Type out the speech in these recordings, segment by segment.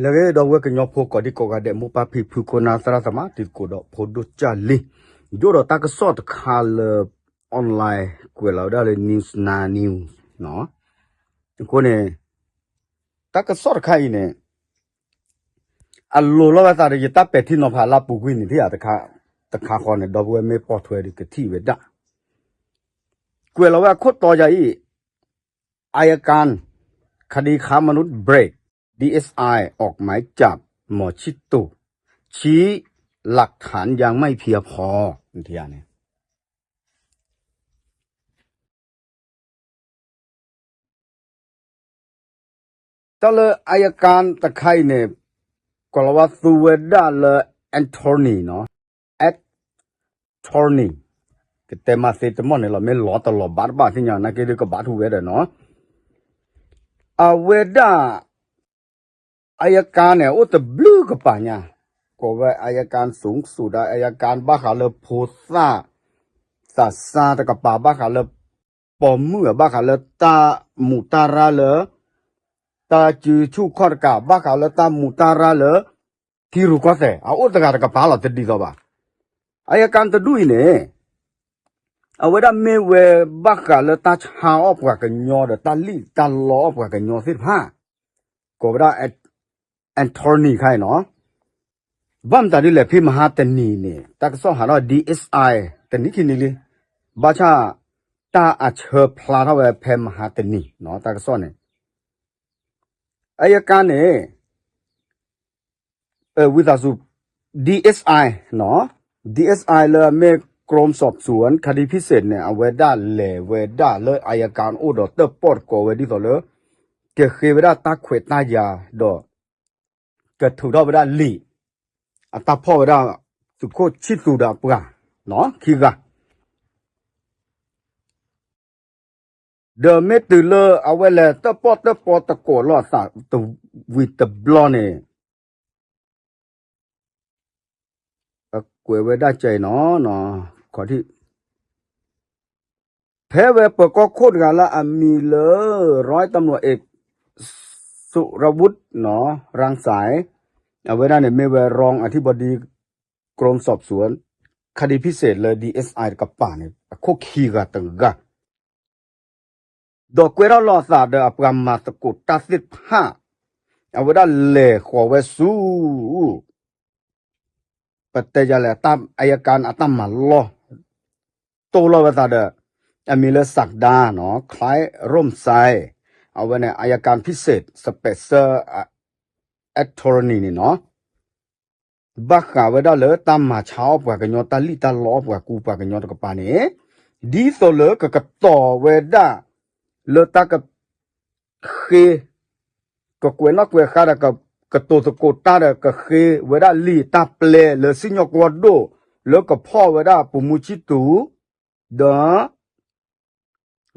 လၢဂ့ၤ ဒီပုၢ်ဝဲၢ်ကညီဖိကိးဒံကိးဂၤဒဲး မိၢ်ပၢ်ဖံဖု ခိၣ်နၢ်သရၣ်သမါ တံၤသကိးဒီးဖိဒိၣ်ကၢ်လံ, ယအိၣ်ဒီးတၢ်ကစီၣ်တခါလၢ online ကွဲးလီၤဝဲဒၣ်လၢ News Nine News နီၤ. အဃိန့ၣ် တၢ်ကစီၣ်တခါအံၤန့ၣ် အလိၤလီၤဝဲသးဒီး ယတၢ်ပဲာ်ထံနီၤဖးလၢအပူၤကွံာ်န့ၣ် တခါဃီန့ၣ် ဒီပုၢ်ဝဲၢ်မ့ၢ်ပိာ်ထွဲဒီးကထံၣ်ဝဲဒၣ်, ကွဲးလီၤဝဲအခိၣ်တီယၤအံၤ อายการ คดีค้ามนุษย์ break ดีเอสไอ ออกหมายจับหมอชิตุ ชี้หลักฐานยังไม่เพียงพอ န့ၣ် တၢ်လၢ อายการ တခါအံၤန့ၣ် ကိးလီၤဝဲသူဝဲဒၣ်လၢ attorney နီၤ, attorney ကတဲမၤသ့တမီၢ်န့ၣ်လီၤ, မ့ၢ်လီၤတလီၤဘၣ်တဘၣ်သ့ၣ်ညါ နာ်က့ဒုးကဘၣ်ထူၣ်ဝဲဒီးနီၤ, အဝဲဒၣ် อายการ န့ၣ် အိၣ်တဘျုးကပၤညါ, ကိးဝဲ อายการสูงสุด ဒီး อายการ ဘၣ်ဃးလၢဖိသၣ် သးစၢ်တကပၤ ဘၣ်ဃးလၢ ပိာ်မုၣ် ဘၣ်ဃးလၢတၢ်မူးတၢ်ရၢ်လၢ တၢ်စုဆူၣ်ခီၣ်တကး ဘၣ်ဃးလၢတၢ်မူးတၢ်ရၢ်လၢ ထံရူၢ်ကီၢ်သဲး အအိၣ်တဂၤတကပၤလီၤ တဒ်သိးဘၣ်. အယကၣ်တဒူၣ်အံၤန့ၣ် အဝဲဒၣ်မ့ၢ်ဝဲဘၣ်ဃးလၢတၢ်ဆါအီၣ်ပှၤကညီဒီး တၢ်လံၣ်တၢ်လီအီၣ်ပှၤကညီသ့ၣ်တဖၣ် ကိးဝဲဒၣ် attorney ခါအံၤနီၤ. ဘၣ်မတၤဒ်လဲၣ် ဖဲမဟါတနံၤန့ၣ် တၢ်ကစီၣ်ဟးထီၣ် ဒီအ့ၣ်အ့ၣ် တနံၤခံနံၤလံ, ဘၣ်ဆၣ် တၢ်အဆၢဖျါထီၣ်ဝဲဖဲမဟါတနံၤနီၤ တၢ်ကစီၣ်န့ၣ် အယကၣ်န့ၣ် ဝံသးစူၤ ဒီအ့ၣ်အ့ၣ် နီၤ, ဒီအ့ၣ်အ့ၣ် လၢအမ့ၢ် กรมสอบสวนคดีพิเศษ န့ၣ် အဝဲဒၣ်လဲၤဝဲဒၣ်လၢအယကၣ်အိၣ်ဒီးတၢၣ်ပီၣ်တကိးဝဲဒ်သိးလၢ ကဃ့ဝဲဒၣ်တၢ်ခွဲးတၢ်ယာ်ဒီး ကထုးထီၣ်ဝဲဒၣ်လံာ် အတၢ်ဖီၣ်ဝဲဒၣ် သုးခိၣ်ဆံၣ်သူးဒီးအပှၤ ခံဂၤ ဒီးမ့ၢ်တုၤလၢအဝဲလဲၤတၢၣ်ပီၣ်တၢၣ်ပီတကိးလိာ်အသးတဝံၤတဘျီန့ၣ် အကွဲးဝဲဒၣ်ကဲအံၤနီၤ, ခီ ဖဲဝဲပၢၤကီၢ်ခိၣ်တဂၤလၢအမံၤလၢ ร้อยตำรวจเอก สุรวุฒิ နီၤ รังสรรค์ အဝဲဒၣ်န့ၣ်မ့ၢ်ဝဲ รองอธิบดีกรมสอบสวนคดีพิเศษ လၢ ဒီအ့ၣ်အ့ၣ် တကပၤန့ၣ် အခိၣ်ခံဂၤတဂၤ ဒီးကွဲထီၣ်လိာ်အသးဒီးအပှၤမၤသကိးတၢ်သ့ၣ်တဖၣ် အဝဲဒၣ်လဲၤဃီၤဝဲဆူ ပတဲယၤလဲၣ် အယကၣ်အတၢ်မၤလီၢ် တိၢ်လီၤဝဲသးဒီး အမံၤလၢ ศักดา နီၤ คล้ายร่มไทร အဝဲန့ၣ် อัยการพิเศษ special attorney န့ၣ်နီၤ ဘၣ်ဃးဝဲဒၣ်လၢတၢ်မၤဆါအီၣ်ပှၤကညီ တၢ်လံၣ်တၢ်လီအီၣ်ပှၤကူပှၤကညီတကပၤန့ၣ် ဒ်သိးလၢကကတီၤဝဲဒၣ် လၢတၢ်က ဃ့ ကကွဲးနီၣ်ကွဲးဃါဒီး ကတိၤသကိးတၢ်ဒီး ကဃ့ဝဲဒၣ်လံာ်တၢ်ပျဲလၢစံၣ်ညီၣ်ကွီၢ်ဒိၣ် လၢကဖီၣ်ဝဲဒၣ်ပူၤမူဆံၣ်သူး ဒီး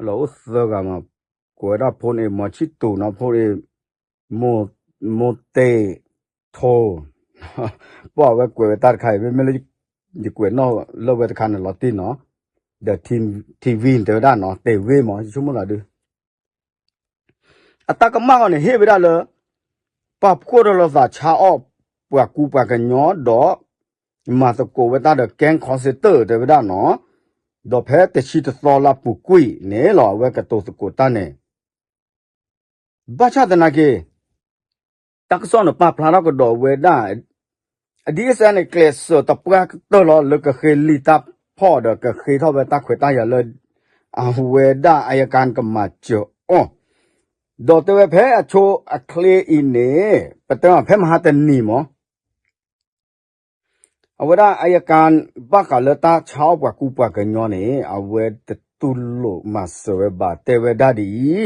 လီၤအိၣ်သၢဂၤမး ကိးဝဲဒၣ်ဖိန့ၣ် မီၤဆံၣ်သူးနီၤ ဖိန့ၣ် မိၢ်တ့ၢ်ထိၣ် ပှၢ်ဝဲကွဲးဝဲတၢ်တခါအံၤ မ့မ့ၢ်လၢ ယကွဲးနီၣ်လၢဝဲတခါန့ၣ်လီၤတံၢ်နီၤ ဒီး ထံၣ်ဝံၣ် တဲဝဲဒၣ်နီၤ တဲဝ့ၢ်မး ယဆိကမိၣ်သးဒု အတၢ်ကမၣ်ဃီန့ၣ် ဟ့ၣ်ဝဲဒၣ်လၢ ပာ်ဖှိၣ်ထီၣ်လိာ်သးဆါအီၣ်ပှၤကူပှၤကညီဒီး မၤသကိးဝဲတၢ်ဒီးကဲခီစ့တၢၣ်တဲဝဲဒၣ်နီၤ, ဒီးဖဲတဆံတသီလၢအပူၤကွံာ်န့ၣ်လီၤ အဝဲကတိၤသကိးတၢ်န့ၣ် ဘၣ်ဆၣ်သနာ်က့ တၢ်ကစီၣ်န့ၣ်ပာ်ဖျါထီၣ်ကဒီးဝဲဒၣ် အ ဒီအ့ၣ်အ့ၣ် န့ၣ် ကျဲးစၢးတပှၢ်ကတၢၢ်လီၤ လၢကဃ့လံာ်တၢ်ဖီၣ်ဒီးကဃ့ထီၣ်ဝဲတၢ်ခွဲးတၢ်ယာ်လၢ အဝဲဒၣ်အယကၣ်ကမၤစၢၤအီၤ, ဒီးတဲဝဲဖဲအဆိအချ့အံၤန့ၣ် ပတဲဖဲမဟါတနံၤမး အဝဲဒၣ်အယကၣ် ဘၣ်ဃးလၢတၢ်ဆါအီၣ်ပှၤကူပှၤကညီန့ၣ် အဝဲတတူၢ်လိာ်မၤစၢၤဝဲဘၣ် တဲဝဲဒၣ်ဒ်အံၤ,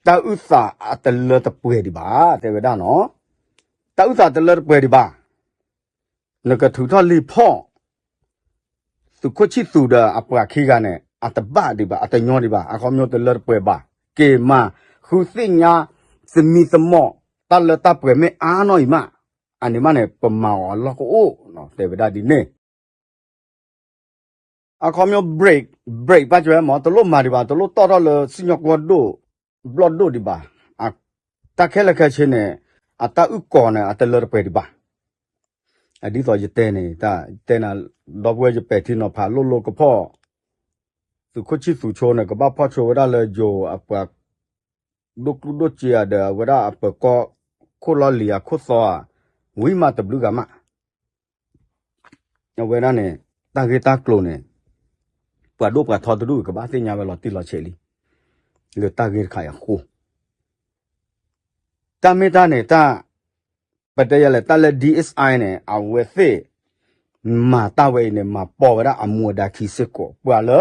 တၢ်အုၣ်သးအတလၢတပှဲၤဒံးဘၣ် တဲဝဲဒၣ်နီၤ, တၢ်အုၣ်သးတလၢတပှဲၤဒံးဘၣ်, နကထုးထီၣ်လံာ်ဖီၣ် သုးခိၣ်ဆံၣ်သူးဒီးအပှၤခံဂၤန့ၣ် အတဘၣ်ဒံးဘၣ် အတညီဒံးဘၣ် အခီပညီတလၢတပှဲၤဘၣ်, က့ၤမၤဃုသ့ၣ်ညါ သမံသမိး တၢ်လၢတၢ်ပှဲၤမ့ၢ်အါနီၢ်အံၤမး, အန့ၣ်မးန့ၣ် ပမၤအီၤအလီၢ်ကအိၣ် တဲဝဲဒၣ်ဒ်န့ၣ် အခီပညီ break break ဘၣ်ကဝဲမး တလိၣ်မၤဒံးဘၣ် တလိၣ်တီၣ်ထီၣ်လၢစံၣ်ညီၣ်ကွီၢ်ဒိၣ် ဘျီၣ်ဒိၣ်ဒံးဘၣ်, တၢ်ခဲလၢာ်ခဲဆ့န့ၣ် အတၢ်အုၣ်ကီၤန့ၣ် အတလၢတပှဲၤဒံးဘၣ်. ဒ်သိးယတဲန့ၣ် ယတဲနၤ ဒီပုၢ်ဝဲၢ် ယပဲာ်ထံနီၤဖးလိၣ်လိၣ်ကဖီၣ် သုးခိၣ်ဆံၣ်သူးဆိန့ၣ် ကဘၣ်ဖီၣ်ဆိဝဲဒၣ်လၢယိၤအပှၤ ဒိၣ်ကျူၣ်ဒိၣ်စ့ဧါဒီး အဝဲဒၣ်အပၢၤကီၢ်ခိၣ်လီၢ်လံၤအခိၣ်သီဧါ ဝံၤမးတဘျုးဂၤမး အဝဲဒၣ်န့ၣ် တၢ်ဂ့ၢ်တၢ်ကျိၤန့ၣ် ပှၤဒိၣ်ပှၤထီတဒူၣ်ကဘၣ်သ့ၣ်ညါဝဲလီၤတံၢ်လီၤဆဲးလံ လၢတၢ်ဂ့ၢ်တခါအံၤအဃိ တၢ်မ့ၢ်တၢ်န့ၣ် တၢ် ပတဲယဲလဲၣ် တၢ်လၢ DSI န့ၣ် အဝဲသ့ၣ် မၤတၢ်ဝဲအံၤန့ၣ် မၤပိာ်ဝဲဒၣ်အမူအဒါခံစ့ၢ်ကီး ပှၤလၢ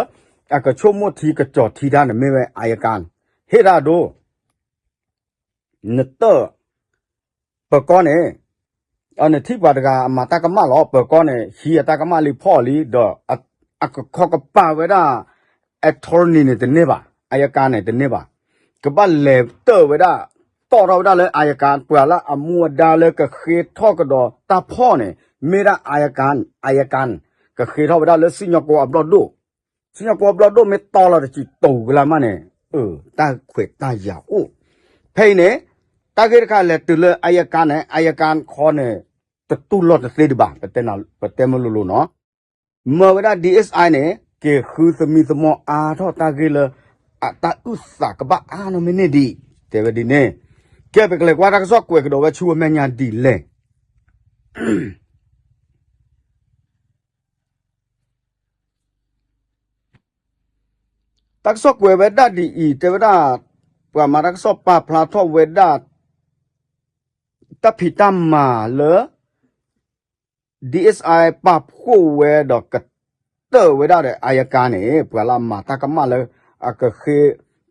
အကဆိကမိၣ်ထံကစီၤထံတၢ်န့ၣ် မ့ၢ်ဝဲ အယကၤ ဟ့ၣ်ဒၣ်ဒိ နတၢၣ် ပၢၤကီၢ်န့ၣ် နထံၣ်ပှၤတဂၤအမၤတၢ်ကမၣ်လီၤ ပၢၤကီၢ်န့ၣ် ဟံးအတၢ်ကမၣ်လံဖီၣ်လံ ဒီး အကခီကပၤဝဲဒၣ် attorney န့ၣ်တန့ၢ်ဘၣ် အယကၤန့ၣ်တန့ၢ်ဘၣ် ကဘၣ်လဲၤတၢၣ်ဝဲဒၣ် တီၣ်ထီၣ်ဝဲဒၣ်လၢအယကၤ ပှၤလၢအမူအဒါလၢကဃ့ထီၣ်ကဒီးတၢ်ဖီၣ်န့ၣ် မ့ၢ်ဒၣ်အယကၤ အယကၤ ကဃ့ထီၣ်ဝဲဒၣ်လၢစံၣ်ညီၣ်ကွီၢ်အဘျီၣ်ဒိၣ် စံၣ်ညီၣ်ကွီၢ်အဘျီၣ်ဒိၣ်မ့ၢ်တီလီၤတစံးတိာ်ကလါမးန့ၣ် တၢ်ခွဲးတၢ်ယာ်အိၣ် ဖဲအံၤန့ၣ် တၢ်ဂ့ၢ်တခါလဲၤတုၤလၢအယကၤန့ၣ် အယကၤခီန့ၣ် တတူၢ်လိာ်တသ့ဒံးဘၣ် ပတဲမ့ၢ်လိၤလိၤနီၤ မၢဝဲဒၣ် DSI န့ၣ် က့ၤဃုသမံသမိးအါထီၣ်တၢ်ဂ့ၢ်လၢ အတၢ်အုၣ်သးကဘၣ်အါနီၢ်မ့ၢ်န့ၢ်ဒံး တဲဝဲဒ်န့ၣ် ကဲပကလဲၤကွၢ်တၢ်ကစီၣ်ကွဲးကဒီးဝဲဆူအမဲာ်ညါဒ်လဲၣ် တၢ်ကစီၣ်ကွဲးဝဲဒၣ်ဒ်အံၤ တဲဝဲဒၣ် ပှၤမၤတၢ်ကစီၣ်ပာ်ဖျါထီၣ်ဝဲဒၣ် တၢ်ဖံးတၢ်မၤလၢ DSI ပာ်ဖှိၣ်ဝဲဒီးကတၢၣ်ဝဲဒၣ်ဒီးအယကၤန့ၣ် ပှၤလၢအမၤတၢ်ကမၣ်လၢ အကဃ့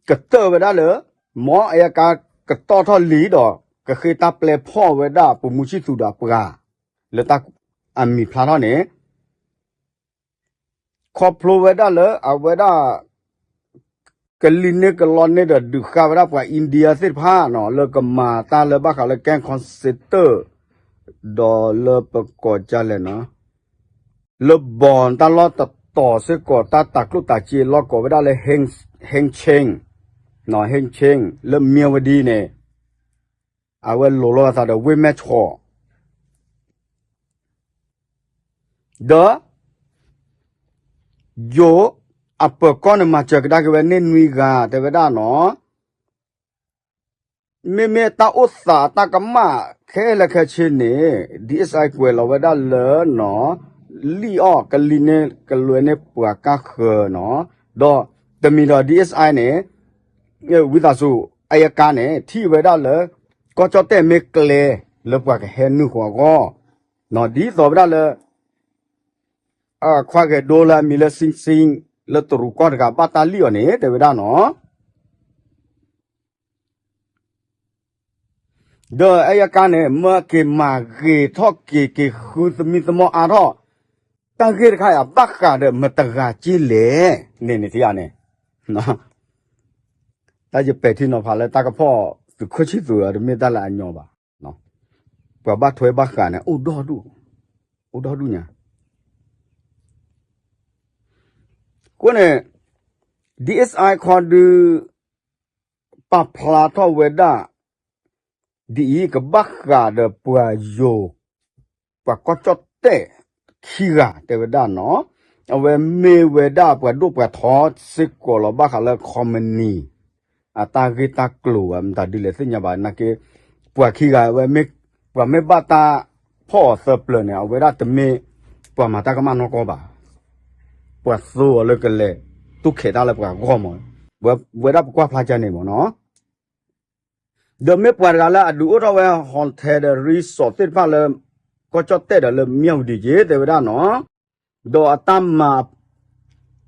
ကတၢၣ်ဝဲဒၣ်လၢ မ်အယကၤကတီၢ်ထီၣ်လံဒီး ကဃ့တၢ်ပျဲဖီၣ်ဝဲဒၣ် ပမူဆံၣ်သူးဒီးပှၤ လၢတၢ်အမံၤဖျါထီၣ်န့ၣ် ခီဖျိဝဲဒၣ်လၢအဝဲဒၣ် ကလံၤန့ၢ်ကလီန့ၢ်ဒီးဒုးဃာ်ဝဲဒၣ်ပှၤ India သ့ၣ်တဖၣ်နီၤ လၢကမၤတၢ်လၢဘၣ်ဃးလၢ ကဲၣ်ခီစ့တၢၣ် ဒီးလၢပကိးကလဲၣ်နီၤ လၢဘီၣ်တၢ်လီၢ်တတီၤစ့ၢ်ကီး တၢ်တၤကျိၣ်တၤစ့လီၢ်ကိးဝဲဒၣ်လၢ ဟ့ၣ်ဆ့ၣ် ဟ့ၣ်ဆ့ၣ် လၢမၠၣ်ဝတံၤန့ၣ် အဝဲလိၤလိာ်အသးဒီးဝ့ၢ်မဲၢ်ဆီး ဒီး ယိၤအပၢၤကီၢ်န့ၣ်မၤစၢၤကဒါက့ၤဝဲန့ၢ်နွံဂၤ တဲဝဲဒၣ်နီၤ မ့မ့ၢ်တၢ်အိၣ်သးတၢ်ကမၣ်ခဲလၢာ်ခဲဆ့န့ၣ် DSI ကွဲးလီၤဝဲဒၣ်လၢနီၤ လံၣ်အီၣ်ကလံၤန့ၢ်ကလွဲန့ၢ်ပှၤကါဃၢၤနီၤ ဒီးတမံၤဒီး DSI န့ၣ် ဝံသးစူၤ အယကၤန့ၣ် ထံၣ်ဝဲဒၣ်လၢ ကီၢ်ကၠီၣ်တဲၣ်မ့ၢ်ကျဲ လၢပှၤကဟဲနုာ်ဃီအဂီၢ် ဒ်သိးဝဲဒၣ်လၢ ခွါဂဲၤဒိလၢအမံၤလၢ စံစံ လၢတရူးကီၢ်တဂၤဘၣ်တၢ်လံၣ်အီၤန့ၣ် တဲဝဲဒၣ်နီၤ ဒီးအယကၤန့ၣ် မၢက့ၤမၤဂ့ၤထီၣ်က့ၤ က့ၤဃုသမံသမိးအါထီၣ် တၢ်ဂ့ၢ်တခါအံၤ ဘၣ်ဃးဒီးမတၤတဂၤက့လဲၣ် န့ၣ်န့ၣ်ထံၣ်ဧါန့ၣ် တၢ်ယပဲာ်ထံနီၤဖးလၢတၢ်ကဖီၣ်သုးခိၣ်ဆံၣ်သူးအံၤ တမ့ၢ်တၢ်လၢအညီဘၣ်. ပှၤဘၣ်ထွဲဘၣ်ဃးန့ၣ် အိၣ်ဒီဒူၣ်, အိၣ်ဒီဒူၣ်ညါ. အဃိန့ၣ် DSI ခီဒု ပာ်ဖျါထီၣ်ဝဲဒၣ် ဒ်အံၤ ကဘၣ်ဃးဒီးပှၤယိၤ ပှၤကီၢ်ကၠီၣ်တဲၣ်ခံဂၤ တဲဝဲဒၣ်နီၤ, အဝဲမ့ၢ်ဝဲဒၣ်ပှၤဒိၣ်ပှၤထီစ့ၢ်ကီးလီၤ ဘၣ်ဃးလၢ ခီမနံၤ အတၢ်ဂ့ၢ်တၢ်ကျိၤဝဲ မတၤဒ်လဲၣ်သ့ၣ်ညါဘၣ် နာ်က့ ပှၤခံဂၤဝဲ ပှၤမ့ၢ်ဘၣ်တၢ်ဖီၣ်အီၤသၢပျၢၤန့ၣ် အဝဲဒၣ်တမ့ၢ်ပှၤမၤတၢ်ကမၣ်နီၢ်ကီၢ်ဘၣ်. ပှၤသိအီၤလၢကလဲၤတူၢ်ခဲးတၢ်လၢပှၤဂီၢ်မး, ဝဲဒၣ်ပကွၢ်ဖျါကန့ၣ်မးနီၤ. ဒီးမ့ၢ်ပှၤတဂၤလၢအဒုးအိၣ်ထီၣ်ဝဲ hotel ဒီး resort သ့ၣ်တဖၣ်လၢ ကီၢ်ကၠီၣ်တဲၣ်ဒီးလၢမၠၣ်ဝတံၤက့ တဲဝဲဒၣ်နီၤ, ဒီးအတၢ်မၤ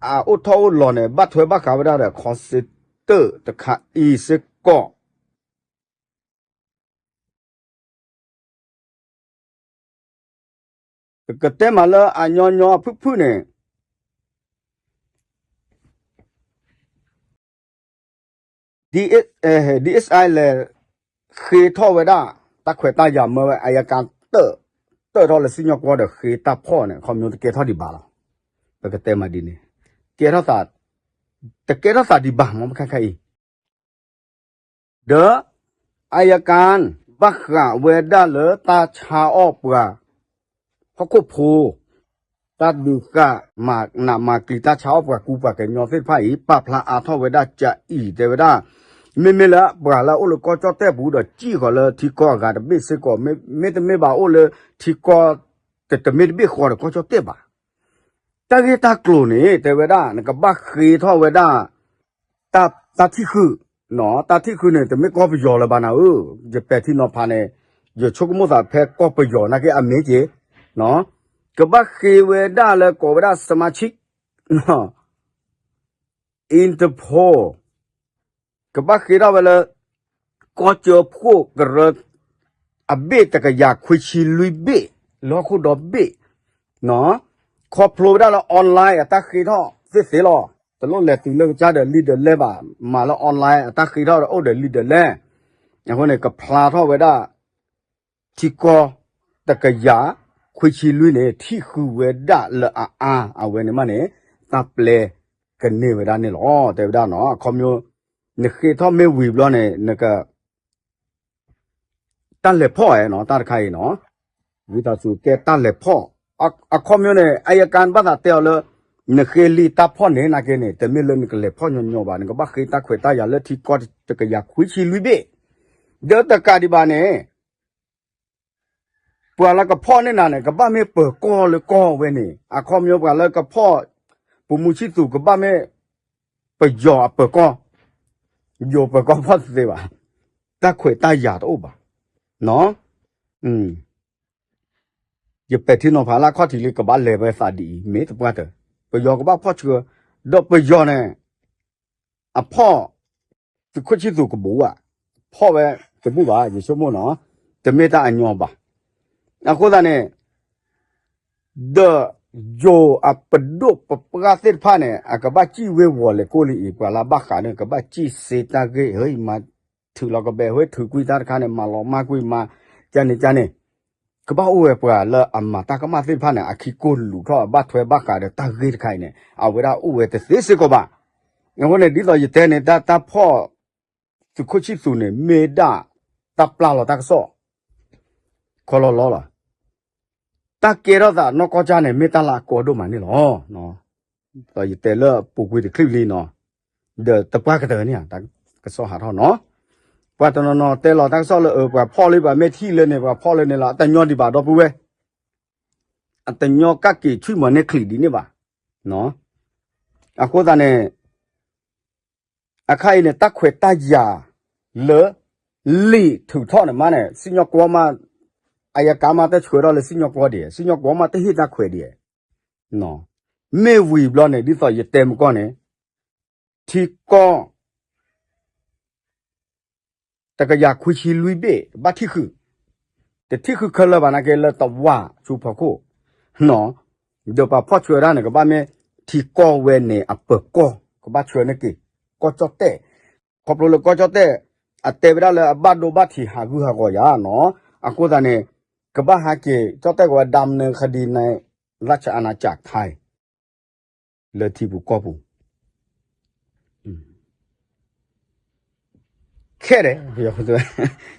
အအိၣ်ထီၣ်အိၣ်လီၤန့ၣ် ဘၣ်ထွဲဘၣ်ဃးဝဲဒၣ်ဒီး ခီစ့တၢၣ်တခါအံၤစ့ၢ်ကီး ပကတဲမးလၢအညီညီအဖုၣ်ဖုၣ်န့ၣ် DSI လဲၤဃ့ထီၣ်ဝဲဒၣ် တၢ်ခွဲးတၢ်ယာ်မၢဝဲ အယကၤတၢၣ် တၢၣ်ထီၣ်လၢစံၣ်ညီၣ်ကွီၢ်ဒီးဃ့တၢ်ဖီၣ်န့ၣ် ခီမညီတကဲထီၣ်ဒံးဘၣ်လီၤ. ပကတဲမးဒ်န့ၣ် ကဲထီၣ်သး တကဲထီၣ်သးဒံးဘၣ်မး ပခါခါအံၤ ဒီး အယကၤ ဘၣ်ဃးဝဲဒၣ်လၢတၢ်ဆါအီၣ်ပှၤ ဟီၣ်ခိၣ်ဖိ တၢ်ဒုးဃာ်မၤနးမၤကျံၤ တၢ်ဆါအီၣ်ပှၤကူပှၤကညီသ့ၣ်တဖၣ်အံၤ ပာ်ဖျါအါထီၣ်ဝဲဒၣ်ကအံၤ တဲဝဲဒၣ် မ့မ့ၢ်လၢပှၤလၢအအိၣ်လၢကီၢ်ကၠီၣ်တဲၣ်ပူၤဒီး စံၣ်ဃီၤလၢထံကီၢ်အဂၤတဘ့ၣ်စ့ၢ်ကီး မ့တမ့ၢ်ဘၣ်အိၣ်လၢထံကီၢ် တမ့ၢ်တဘ့ၣ်ဃီဒီးကီၢ်ကၠီၣ်တဲၣ်ဘၣ်. တၢ်ဂ့ၢ်တၢ်ကျိၤန့ၣ် တဲဝဲဒၣ် နကဘၣ်ဃ့ထီၣ်ဝဲဒၣ် တၢ်ထံၣ်ဃုာ်, တၢ်ထံၣ်ဃုာ်န့ၣ် တမ့ၢ်ကီၢ်ပယီၤလၢၤဘၣ်နၤဧၢ, ယပဲာ်ထံနီၤဖးန့ၣ် ယဆိကမိၣ်သးဖဲကီၢ်ပယီၤနာ်က့အမ့ၢ်က့ၤ, ကဘၣ်ဃ့ဝဲဒၣ်လၢကိးဝဲဒၣ် สมาชิก Interpol ကဘၣ်ဃ့ထီၣ်ဝဲလၢ ကီၢ်ကၠၢဖှိၣ်ကရၢ အဘ့ၣ်တကယၤခွံဆံလွံၢ်ဘ့ၣ် လၢဟီၣ်ခိၣ်ဒီဘ့ၣ်, ခီဖျိဝဲဒၣ်လၢ online အတၢ်ဃ့ထီၣ်သ့သ့လီၤ. တလိၣ်လဲၤတုၤလၢကစၢ်ဒီးလံာ်ဒီးလဲၢ်ဘၣ်, မၤလၢ online အတၢ်ဃ့ထီၣ်ဒီးအိၣ်ဒီးလံာ်ဒီးလဲၢ်, အဃိန့ၣ် ကဖျါထီၣ်ဝဲဒၣ် ထံကီၢ်တကယၤခွံဆံလွံၢ်န့ၣ် ထံၣ်ဃုာ်ဝဲဒၣ်လၢအအါ အဝဲန့ၣ်မးန့ၣ် တၢ်ပျဲကန့ၢ်ဝဲဒၣ်န့ၣ်လီၤ. တဲဝဲဒၣ်နီၤ အခီပညီ နဃ့ထီၣ်မ့ၢ်ဝံၤဘျီန့ၣ် နက တၢ်လဲၤဖီၣ်ဧါနီၤ တၢ်တခါအံၤနီၤ, ဝံသးစူၤကဲတၢ်လဲၤဖီၣ်, အခီပညီန့ၣ် အယကါဘၣ်သးတဲအီၤလၢ နဃ့လံာ်တၢ်ဖီၣ်န့ၣ်နာ်က့န့ၣ် တမ့ၢ်လၢနကလဲၤဖီၣ်ညီညီဘၣ်, နကဘၣ်ဃ့တၢ်ခွဲးတၢ်ယာ်လၢထံကီၢ်တကယၤခွံဆံလွံၢ်ဘ့ၣ်, ဒီးတကးဒံးဘၣ်န့ၣ် ပှၤလၢကဖီၣ်န့ၢ်နၤန့ၣ် ကဘၣ်မ့ၢ်ပၢၤကီၢ်လၢကီၢ်ဝဲန့ၣ်, အခီပညီပှၤလၢကဖီၣ် ပူၤမူဆံၣ်သူး ကဘၣ်မ့ၢ် ပယီၤအပၢၤကီၢ်, ယိၤပၢၤကီၢ်ဖီၣ်တသ့ဘၣ်, တၢ်ခွဲးတၢ်ယာ်တအိၣ်ဘၣ်, နီၤ, ယပဲာ်ထံနီၤဖးလၢအခီၣ်ထံးလံ ကဘၣ်လဲၤဝဲသးဒ်အံၤ မ့ၢ်သပှၢ်တၢၢ်, ပယီၤကဘၣ်ဖီၣ်ဆှၢ, ဒီးပယီၤန့ၣ် အဖီၣ် သုးခိၣ်ဆံၣ်သူးကဘူးဘၣ်, ဖီၣ်ဝဲတဘူးဘၣ် ယဆိကမိၣ်နီၤ, တမ့ၢ်တၢ်အညီဘၣ်. အဃိသတးန့ၣ် ဒီးယိၤအပဒိၣ်ပပှၢ်သ့ၣ်တဖၣ်န့ၣ် အကဘၣ်စံၣ်ဝ့ၤဝီၤလဲၤကိၣ်လံအံၤ ပှၤလၢအဘၣ်ဃးန့ၣ် ကဘၣ်စံၣ်စ့တၢ်ဂ့ၢ် ဟဲအံၤမၤထုးလီၤကဘဲ ဟဲထုးကွံာ်တၢ်တခါန့ၣ် မၤလီၤမၢ်ကွံာ်မၤ ကန့ၣ်ကန့ၣ် ကဘၣ်အိၣ်ဝဲပှၤလၢအမၤတၢ်ကမၣ်သ့ၣ်တဖၣ်န့ၣ် အခံကိၢ်လူးထီၣ် ဘၣ်ထွဲဘၣ်ဃးဒီးတၢ်ဂ့ၢ်တခါအံၤန့ၣ် အဝဲဒၣ်အိၣ်ဝဲတသ့စ့ၢ်ကီးဘၣ်. အဃိန့ၣ် ဒ်သိးယတဲန့ၣ် တၢ်တၢ်ဖီၣ် သုးခိၣ်ဆံၣ်သူးန့ၣ် မ့ၢ်ဒၣ်တၢ်ပျၢ်လီၤတၢ်ကစီၣ် ခီလီၤလီၤလီၤ. တၢ်ကဲထီၣ်သးနီၢ်ကီၢ်ကၢ်န့ၣ် မ့ၢ်တၢ်လၢအကီဒိၣ်မးန့ၣ်လီၤ. ဒီးယတဲလၢပူၤကွံာ်တချံၣ်လံနီၤ, ဒီးတပှၢ်ကတၢၢ်န့ၣ် တၢ်ကစီၣ်ဟးထီၣ်နီၤ, ပှၤတနီၤနီၤတဲလီၤတၢ်ကစီၣ်လၢအၢ ပှၤဖီၣ်လံ ပှၤမ့ၢ်ထံၣ်လၢန့ၣ် ပှၤဖီၣ်လၢန့ၣ်လီၤ အတညီဒံးဘၣ်ဒီပုၢ်ဝဲၢ်, အတညီကၣ်က့ၤထွံၣ်မီၤန့ၢ်ချံးဒ်န့ၣ်ဘၣ်. အဃိသတးန့ၣ် အခါအံၤန့ၣ် တၢ်ခွဲးတၢ်ယာ်လၢ လံာ်ထုးထီၣ်န့ၣ်မးန့ၣ် စံၣ်ညီၣ်ကွီၢ်မး အယကါမးတဆှၢထီၣ်လၢစံၣ်ညီၣ်ကွီၢ်ဒံး စံၣ်ညီၣ်ကွီၢ်မးတဟ့ၣ်တၢ်ခွဲးဒံး မ့ၢ်ဝံၤဘျီန့ၣ် ဒ်သိးယတဲမကီၢ်န့ၣ် ထံကီၢ် တကယၤခွံဆံလွံၢ်ဘ့ၣ် ဘၣ်ထံၣ်ဃုာ်, တထံၣ်ဃုာ်ခဲလၢာ်ဘၣ်နာ်က့လၢတဝၢ်ဆူဖီခိၣ်, ဒီးပှၤဖီၣ်ဆှၢဒၣ်န့ၣ် ကဘၣ်မ့ၢ်ထံကီၢ်ဝဲန့ၣ်အပၢၤကီၢ် ကဘၣ်ဆှၢန့ၢ်က့ၤ ကီၢ်ကၠီၣ်တဲၣ်, ခီဖျိလၢကီၢ်ကၠီၣ်တဲၣ် အတဲဝဲဒၣ်လၢအဘၣ်ဒိဘၣ်ထံးဟးဂုာ်ဟးဂီၤယၤနီၤ, အဃိသတးန့ၣ် ကဘၣ်ဟးက့ၤ ကၠီၣ်တဲၣ်ကဝဲ ดำเนินคดีในราชอาณาจักรไทย လၢထံပူၤကီၢ်ပူၤ ခဲဒီး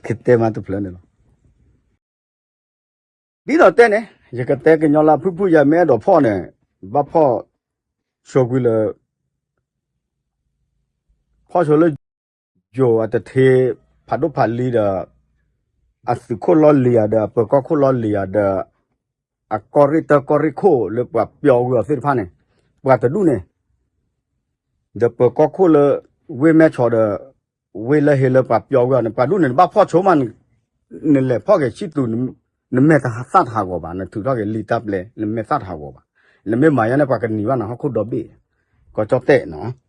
ကတဲမးတဖျၢၣ်န့ၣ်လီၤ. ဒ်သိးတဲန့ၣ် ယကတဲကညီလၢအဖုၣ်ဖုၣ် ယမ့ၢ်အဲၣ်ဒိးဖီၣ်န့ၣ် ဘၣ်ဖီၣ်ဆိကွံာ်လၢ ဖီၣ်ဆိလၢ ယိၤအတထ့ ဖးဒိၣ်ဖးလံဒီး အသုးခိၣ်လီၢ်လံၤယၤဒီး အပၢၤကီၢ်ခိၣ်လီၢ်လံၤယၤဒီး အကီၢ်ရ့ၣ်တၢ်ကီၢ်ရ့ၣ်ခိၣ်လၢပှၤပျီဝံၤအီၤသ့ၣ်တဖၣ်န့ၣ် ပှၤတဒူၣ်န့ၣ် ဒီးပၢၤကီၢ်ခိၣ်လၢ ဝ့ၢ်မဲၢ်ဆီးဒီး ဝ့ၢ်လၢဟ့လၢပှၤပျီဝံၤအီၤန့ၣ် ပှၤဒူၣ်န့ၣ် နဘၣ်ဖီၣ်ဆိမး နလဲၤဖီၣ်က့ၤဆံၣ်သူး နမဲာ်သးတဟးဂီၤဘၣ် နထုးထီၣ်က့ၤလံာ်တၢ်ပျဲ နမဲာ်သးတဟးဂီၤဘၣ်. နမ့ၢ်မၤယါန့ၣ် ပှၤကနံၤဘၣ်နၤဟီၣ်ခိၣ်ဒီဘ့ၣ် ကီၢ်ကၠီၣ်တဲၣ်နီၤ.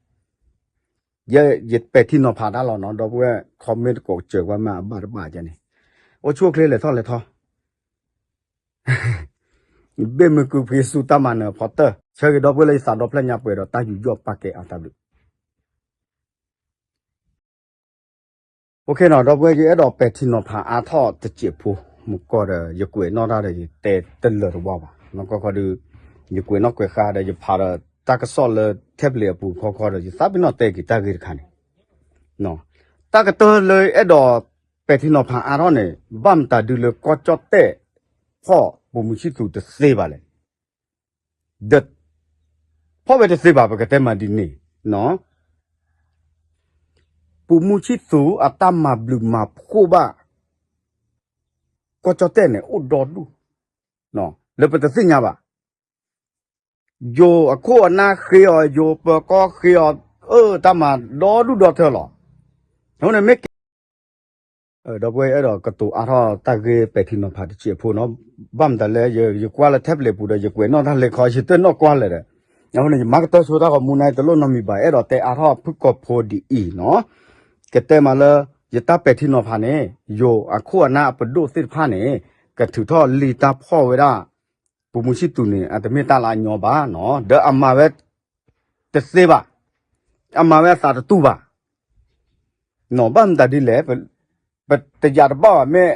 ယ ယပဲာ်ထံနီၤဖးတၢ်လီၤနီၤ ဒီပုၢ်ဝဲၢ် comment တကိးစၢၤကွၢ်မးအဘၣ်တဘၣ်ကန့ၣ် အိၣ်ဆူၣ်အိၣ်ချ့လဲၤထီၣ်လဲၤထီ ဘ့ၣ်မုၢ်ကုဖှံဆူတၢ်မၤနၢၤအဖီတၢၢ် ဆၢဂ့ၤဒီပုၢ်ဝဲၢ်လၢယသးဒီဖျၢၣ်ညါပှဲၤဒီးတၢ်ယူးယီၣ်ပာ်ကဲအါတၢ်ဘျုး OK နီၤ ဒီပုၢ်ဝဲၢ် ယအဲၣ်ဒိးပဲာ်ထံနီၤဖးအါထီၣ်တစဲးဖိ မုၢ်ကီၢ်ဒီး ယကွဲးနီၣ်တၢ်ဒီး ယတဲတလၢာ်တဝါဘၣ် နီၢ်ကီၢ်ခီဒီး ယကွဲးနီၣ်ကွဲးဃါဒီး ယဖးဒီးတၢ်ကစီၣ်လၢထဲပလံးအပူၤခီခီဒီး ယသးပ့ၤနီၣ်တဲက့ၤတၢ်ဂ့ၢ်တခါန့ၣ် တၢ်ကတၢၢ်လၢအဲၣ်ဒိး ပဲာ်ထံနီၤဖးအါထီၣ်န့ၣ် ဘၣ်မတၤဒုလၢကီၢ်ကၠီၣ်တဲၣ် ဖီၣ်ပိာ်မုၣ်ဆံသူးတသ့ဘၣ်လဲၣ်. ဒီး ဖီၣ်ဝဲတသ့ဘၣ် ပကတဲမးဒ်န့ၣ်, ပိာ်မုၣ်ဆံသူးအတၢ်မၤဘျုးမၤဖှိၣ်ဘၣ် ကီၢ်ကၠီၣ်တဲၣ်န့ၣ် အိၣ်ဒီဒူၣ် လၢပတသ့ၣ်ညါဘၣ်. ယိၤအခိၣ်အနၢ်ဃ့အီၤ, ယိၤပၢၤကီၢ်ဃ့အီၤ, အၢ တၢ်မၤဒီဒူၣ်ဒီထၢလီၤ. အဃိန့ၣ်မ့ၢ်ကဲ ဒီပုၢ်ဝဲၢ်အဲၣ်ဒိးကတိၤအါထီၣ်တၢ်ဂ့ၢ်ပဲာ်ထံနီၤဖးတစဲးဖိနီၤ, ဘၣ်မတၤလဲၣ် ယကွၢ်လၢ tablet ပူၤဒီး ယကွဲးနီၣ်တၢ်လဲၤခီ ယတနီၣ်ကွၢ်လၢၤဒီး, အဃိန့ၣ် ယမၤကတၢၢ်ဆိတၢ်ဂီၤမူနၤအံၤ တလိၣ်နီတမံၤဘၣ်, အဲၣ်ဒိးတဲအါထီၣ်ဖုၣ်ကိာ်ဖိဒ်အံၤနီၤ, ကတဲမးလၢ ယတၢ်ပဲာ်ထံနီၤဖးန့ၣ် ယိၤအခိၣ်အနၢ်အပဒိၣ်သ့ၣ်တဖၣ်န့ၣ် ကထုးထီၣ်လံာ်တၢ်ဖီၣ်ဝဲဒၣ် ပိာ်မုၣ်ဆံသူးန့ၣ် အတမ့ၢ်တၢ်လၢအညီဘၣ်နီၤ, ဒီးအမၤဝဲ တသ့ဘၣ်, အမၤဝဲအသးတတူၢ်ဘၣ် နီၤ, ဘၣ်မတၤဒ်လဲၣ်, ပတယာ်တဘၣ်ဘၣ်မ့ၢ်,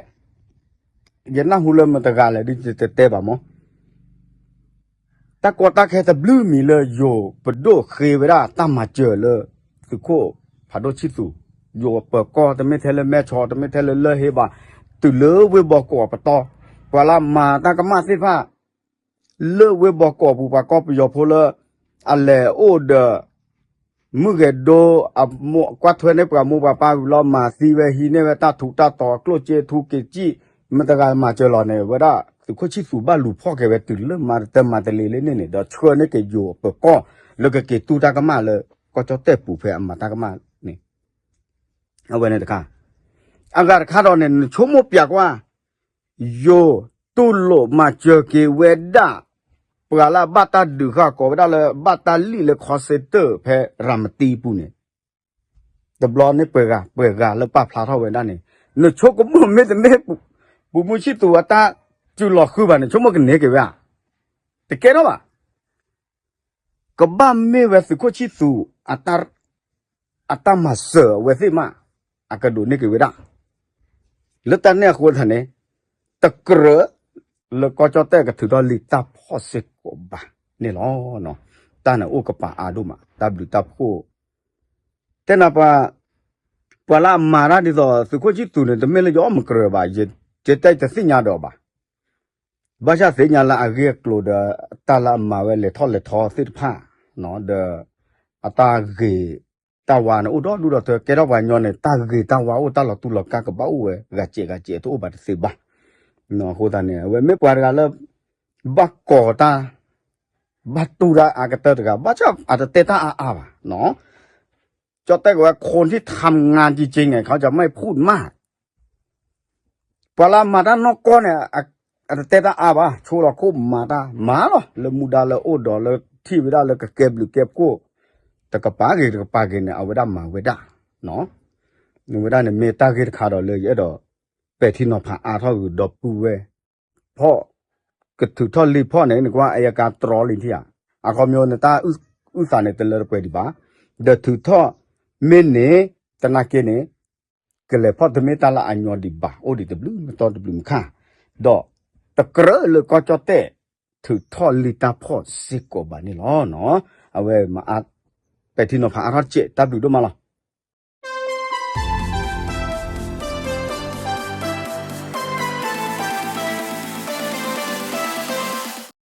ယနၢ်ဟူလၢမတၤတဂၤလဲၣ်ဒ်ယတတဲဘၣ်မး, တၢ်ကီတၢ်ခဲတဘျုးမံၤလၢယိၤပဒိၣ်ဃ့ဝဲဒၣ်တၢ်မၤစၢၤလၢ သုးခိၣ်ဖးဒိၣ်ဆံသူး, ယိၤအပၢၤကီၢ် တမ့ၢ်ထဲလၢမဲၢ်ဆီ တမ့ၢ်ထဲလၢလၢၢ်ဟ့ဘၣ်, တုၤလၢဝ့ၢ်ဘီကီးပတီၢ်, ပှၤလၢမၤတၢ်ကမၣ်သ့ၣ်တဖၣ် လၢဝ့ၢ်ဘီကီးပူၤ ပှၤကီၢ်ပယီၤဖိလၢ အလဲၤအိၣ်ဒီး မုၢ်ဂဲၤဒိ ကွၢ်ထွဲန့ၢ်ပှၤမိၢ်ပှၤပၢ်ဝံၤလီၤ မၤသံဝဲဟံးန့ၢ်ဝဲတၢ်ထူးတၢ်တီၤ အကျိၣ်စ့ထူက့ၤစံၣ် မတၤတဂၤမၤစၢၤလီၤန့ၣ် ဝဲဒၣ်သုးခိၣ်ဆံသူးဘၣ်လူၤဖီၣ်က့ၤဝဲတုၤလၢမၤတၢ်မၤတလ့ၤလၢန့ၣ်န့ၣ် ဒီးဆှၢန့ၢ်က့ၤယိၤအပၢၤကီၢ် လၢကက့ၤတူၢ်တၢ်ကမၣ်လၢ ကီၢ်ကၠီၣ်တဲၣ်ပူၤဖဲအမၤတၢ်ကမၣ်န့ၣ် အဝဲန့ၣ်တခါ, အဂၤတခါဒီးန့ၣ် နဆိကမိၣ်ပျးကွၢ် ယိၤတူၢ်လိာ်မၤစၢၤက့ၤဝဲဒၣ် ပှၤလၢအဘၣ်တၢ်ဒုးဃာ်ကိးဝဲဒၣ်လၢ ဘၣ်တၢ်လံၣ်လၢ call center ဖဲရၤမတံပူၤန့ၣ်, တဘျီန့ၣ်ပှဲၤဂၤ ပှဲၤဂၤလၢပာ်ဖျါထီၣ်ဝဲဒၣ်န့ၣ် နဆိကမိၣ်မ့တမ့ၢ် ပိာ်မုၣ်ဆံသူးအတၢ်စူၤလီၤဃုဘၣ်န့ၣ် ဆိကမိၣ်ကန့ၢ်က့ၤဝဲဧါ, တကဲထီၣ်ဘၣ်. ကဘၣ်မ့ၢ်ဝဲသုးခိၣ်ဆံသူး အတၢ်မၤစၢၤအဝဲသ့ၣ်မး အကဒိးန့ၢ်က့ၤဝဲဒၣ် လၢတၢ်န့ၣ်အဃိသတးန့ၣ် တကြၢးလၢကီၢ်ကၠီၣ်တဲၣ်ကထုးထီၣ်လံာ်တၢ်ဖီၣ်စ့ၢ်ကီးဘၣ်န့ၣ်လီၤ. တၢ်န့ၣ်အိၣ်ကပၤအါဒိၣ်မး တၢ်ဘျုးတၢ်ဖှိၣ် တဲနၤပှၤ ပှၤလၢအမၤတၢ်ဒ်သိးသုးခိၣ်ဆံသူးန့ၣ် တမ့ၢ်လၢယအီၣ်မုၢ်ကြၢးဘၣ် ယတဲတသ့ၣ်ညါဒီးဘၣ်. ဘၣ်ဆၣ်သ့ၣ်ညါလၢအဂ့ၢ်အကျိၤဒီး တၢ်လၢအမၤဝဲလဲၤထီၣ်လဲၤထီသ့ၣ်တဖၣ် ဒီး အတၢ်ဂ့ၤတၢ်ဝါန့ၣ် အိၣ်ဒီဒူၣ်ဒီထၢ ကဲထီၣ်ပှၤကညီန့ၣ် တၢ်ဂ့ၤတၢ်ဝါအိၣ် တၢ်လီၤတူၢ်လီၤကာ်ကဘၣ်အိၣ်ဝဲ ဂၤစဲးဂၤစဲးတအိၣ်ဘၣ်တသ့ဘၣ်. အဃိသတးန့ၣ် အဝဲမ့ၢ်ပှၤတဂၤလၢ ဘၣ်ကိးတၢ် ဘၣ်တူၢ်တၢ်အါကတၢၢ်တဂၤ ဘၣ်ဆၣ်အတတဲတၢ်အါအါဘၣ် ကၠီၣ်တဲၣ်ကဝဲ คนที่ทำงานจริงๆ เนี่ย เขาจะไม่พูดมาก ပှၤလၢအမၤတၢ်နီၢ်ကီၢ်န့ၣ် အတတဲတၢ်အါဘၣ် ဆိလီၤခိၣ်မၤတၢ်မၤလီၤ လၢမူဒါလၢအိၣ်ဒီးလၢထံၣ်ဝဲဒၣ်လၢကကဲဘျုးကဲဖှိၣ် တကပၤဂ့ၤတကပၤဂ့ၤန့ၣ် အဝဲဒၣ်မၤဝဲဒၣ် ဝဲဒၣ်န့ၣ်မ့ၢ်တၢ်ဂ့ၢ်တခါဒီးလၢယအဲၣ်ဒိး ပဲာ်ထံနီၤဖးအါထီၣ်ဂုာ်ဒီပုၢ်ဝဲၢ် ဖီၣ် ကထုးထီၣ်လံာ်ဖီၣ်န့ၣ် နကွၢ် အယကၤတြီလံထံဧါ အခီပညီန့ၣ် တၢ်အုၣ်သးန့ၣ် တလၢတပှဲၤဒံးဘၣ် ဒီးထုးထီၣ်မ့ၢ်န့ၣ် သနာ်က့န့ၣ် ကလဲၤဖီၣ်တမ့ၢ်တၢ်လၢအညီဒံးဘၣ် အိၣ်ဒံးတဘျုးမတီတဘျုးမခါ ဒီးတကြၢးလၢကီၢ်ကၠီၣ်တဲၣ် ထုးထီၣ်လံာ်တၢ်ဖီၣ်စ့ၢ်ကီးဘၣ်န့ၣ်လီၤ. အဝဲမၤအါ ပဲာ်ထံနီၤဖးအါထီၣ်တစဲး တၢ်ဘျုးဒိၣ်မးလီၤ.